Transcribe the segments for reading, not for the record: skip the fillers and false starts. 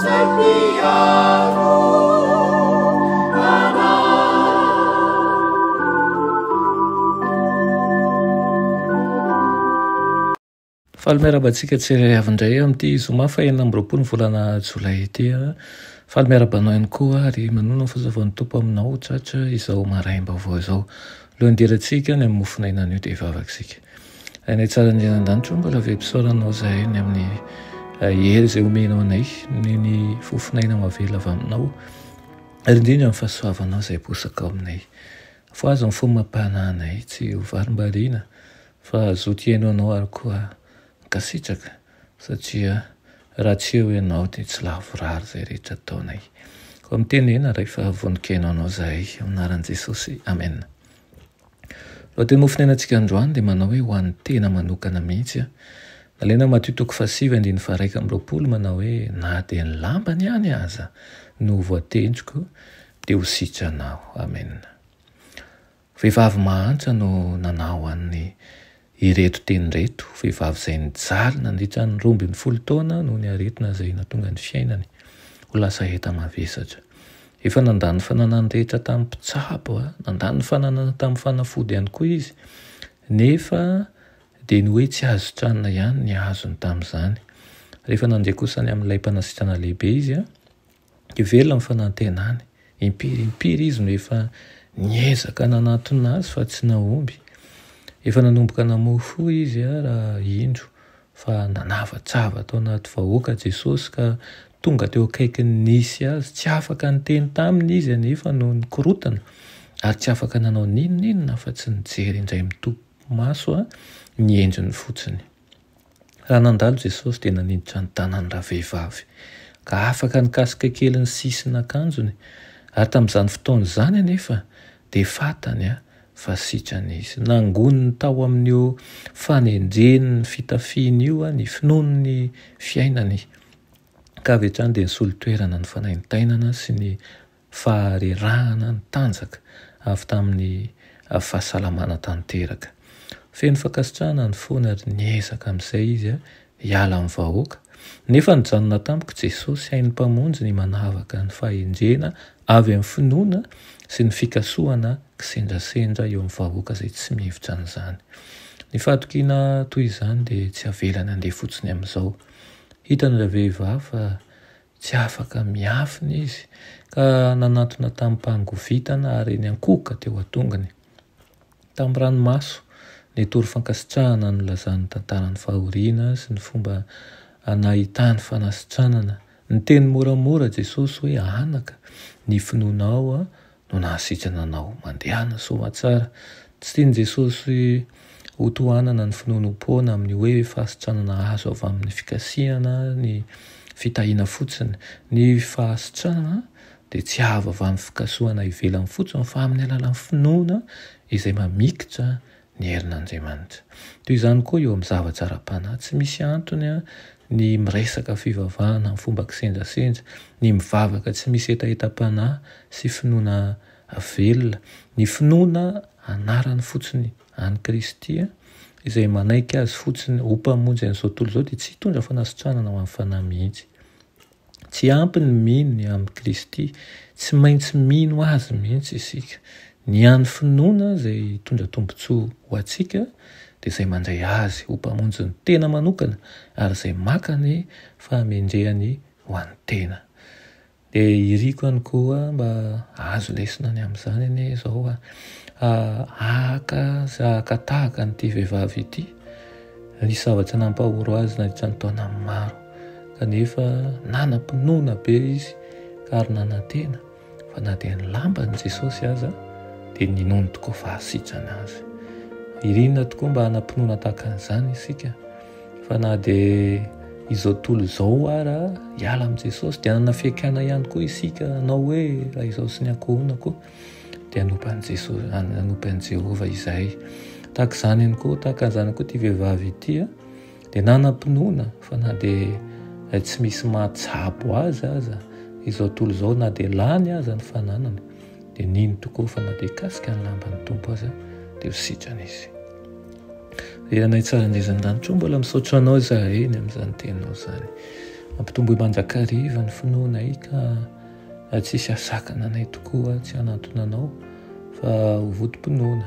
izay mpiaro anay. Faly miarahaba antsika tsirairay avy indray amin'ity zoma faha 26 ny volana jolay ity. Faly miarahaba anao ihany koa ary manonona ny fahasoavan'ny Tompo aminao tratra izao maraim-baovao izao. Alohan'ny hidirantsika ny amin'ny mofon'aina anio dia hivavaka isika. Rainay tsara indrindra an-danitra o, mbola velom-pisaorana anao izahay ny amin'ny eh, hery izay omenao anay, ny ny fofon'aina mahavelona avy aminao, ary indrindra ny fahasoavanao izay aposaka ao aminay. Fohazo ny fo amam-panahy anay, tsy ho varimbariana, fa hazoto hihaino anao ary koa hankasitraka, satria raha tsy eo ianao dia tsy lavorary izay rehetra ataonay. Koa mitenena Ray fa vonon-kihaino anao izahay, amin'ny anaran'i Jesosy, amena. Lohateny mofon'ainantsika androany dia manao hoe ho an'ny tena manokana mihitsy. Nalaina Matio toko fahasivy andininy faha-21 manao hoe na dia ny lambany ihany aza no voatendriko dia ho sitrana aho. Amen. Vehivavy mahantra no nanao an'ny ireto teny ireto, vehivavy izay nijaly nandritra ny 12 taona noho ny aretina izay nahatonga ny fiainany ho lasa enta-mavesatra. Efa nandany ny fananany rehetra tamin'ny mpitsabo, nandany ny fananany tamin'ny fanafody ihany koa izy, nefa dia ny hoe tsy azo sitranina ihany ny azony tamin'izany. Rehefa nandeha kosa any amin'ilay mpanasitrana lehibe izy, dia velona ny fanantenany. Impiry impiry izy no efa niezaka nanatona azy fa tsy nahomby. Efa nanomboka namoy fo izy raha indro fa nanavatsava tao anaty vahoaka Jesosy ka tonga teo akaikiny nisy azy. Tsy afaka niteny taminy izy anefa noho ny korontana ary tsy afaka nanao n'inon'inona afa-tsy nijery indray mitopy maso ny endriny fotsiny. Raha nandalo Jesosy dia naniditra ny tanany ravehivavy ka afaka nikasika kely ny sisin'akanjony ary tamin'izany fotoana izany anefa dia fantany fa sitrana izy. Nangoniny tao amin'io fanendreny ny fitafiany io ny finoany ny fiainany, ka avy hatrany dia nisolo toerana ny fanaintainana sy ny faharerahana ny tanjaka avy tamin'ny fahasalamana tanteraka. Feno fankasitrahana ny fony ary niezaka amin'izay izy hiala amin'ny vahoaka. Nefa nijanona tampoka Jesosy, hain'ny Mpamonjy ny manavaka ny fahendrena avy amin'ny finoana sy ny fikasohana kisendrasendra eo amin'ny vahoaka izay tsy mihevitra an'izany. Ny fahatokiana toy izany dia tsy avelany handeha fotsiny amin'izao. Hitany ravehivavy fa tsy afaka miafina izy ka nanantona tamim-pahangovitana ary niankohoka teo an-tongony. Tamin'ny ranomaso, nitory fankasitrahana nilazany ny tantaran'ny fahoriana sy ny fomba nahitany fanasitranana. Niteny moramora Jesosy hoe, Anaka, ny finoanao no nahasitrana anao. Mandehana soamatsara. Tsy tian'i Jesosy hotohanana ny finoanoam-poana amin'ny hoe fahasitranana azo avy amin'ny fikasihana ny fitahiana fotsiny. Ny fahasitranana dia tsy avy avy amin'ny fikasohana ivelany fotsiny fa amin'ny alalan'ny finoana izay mamikitra ny herin'Andriamanitra. Toy izany koa eo amin'ny zavatra ara-panahy, tsy misy antony ny miresaka fivavahana amin'ny fomba kisendrasendra, ny mivavaka tsy misy hetahetam-panahy sy finoana velona. Ny finoana anarany fotsiny an'i Kristy izay manaiky Azy fotsiny ho Mpamonjy an'izao tontolo izao dia tsy hitondra fanasitranana ho an'ny fanahy mihitsy. Tsy ampy ny mino ny amin'i Kristy, tsy maintsy mino Azy mihitsy isika. Ny hany finoana izay hitondra tombontsoa ho antsika dia izay mandray Azy ho Mpamonjy ny tena manokana ary izay maka ny fahamendrehany ho an'ny tena. Dia iriko ihany koa mba hahazo lesona ny amin'izany anie izao haka sy haka tahaka an'ity vehivavy ity. Nisy zavatra nampahoro azy nandritra ny taona maro. Kanefa nanam-pinoana be izy ka ary nanantena fa na dia ny lamban'i Jesosy aza dia ninoany tokoa fa hahasitrana azy. Irina tokoa mba hanam-pinoana tahaka an'izany isika fa na dia izao tontolo izao ara hiala amin'i Jesosy dia hanana fihaikana ihany koa isika hanao hoe raha izao sy ny ankohonako dia hanompo an'i Jesosy, hanompo an'i Jehovah izahay. Tahaka izany ihany koa, tahaka an'izany koa ity vehivavy ity dia nanam-pinoana fa na dia tsy misy mahatsabo azy aza izao tontolo izao, na dia lany aza ny fananany, dia nino tokoa fa na dia hikasika ny lamban'ny Tompo aza dia ho sitrana izy. Ry Anay tsara indrindra an-danitra, mbola misaotra Anao izahay ny amin'izany teninao izany. Ampitomboy mandrakariva ny finoanay ka tsisy hahasakana anay tokoa tsy hanantona Anao fa ho votom-pinoana,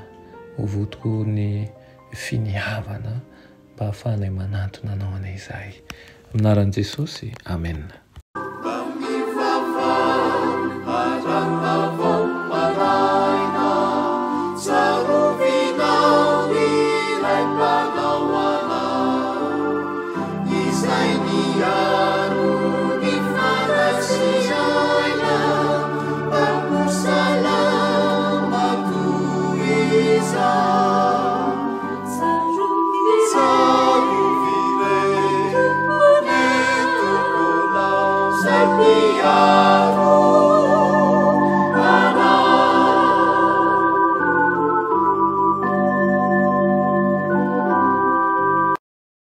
ho voto ny finiavana mba hahafahanay manantona Anao anie izahay. Amin'ny anaran'i Jesosy, Amena.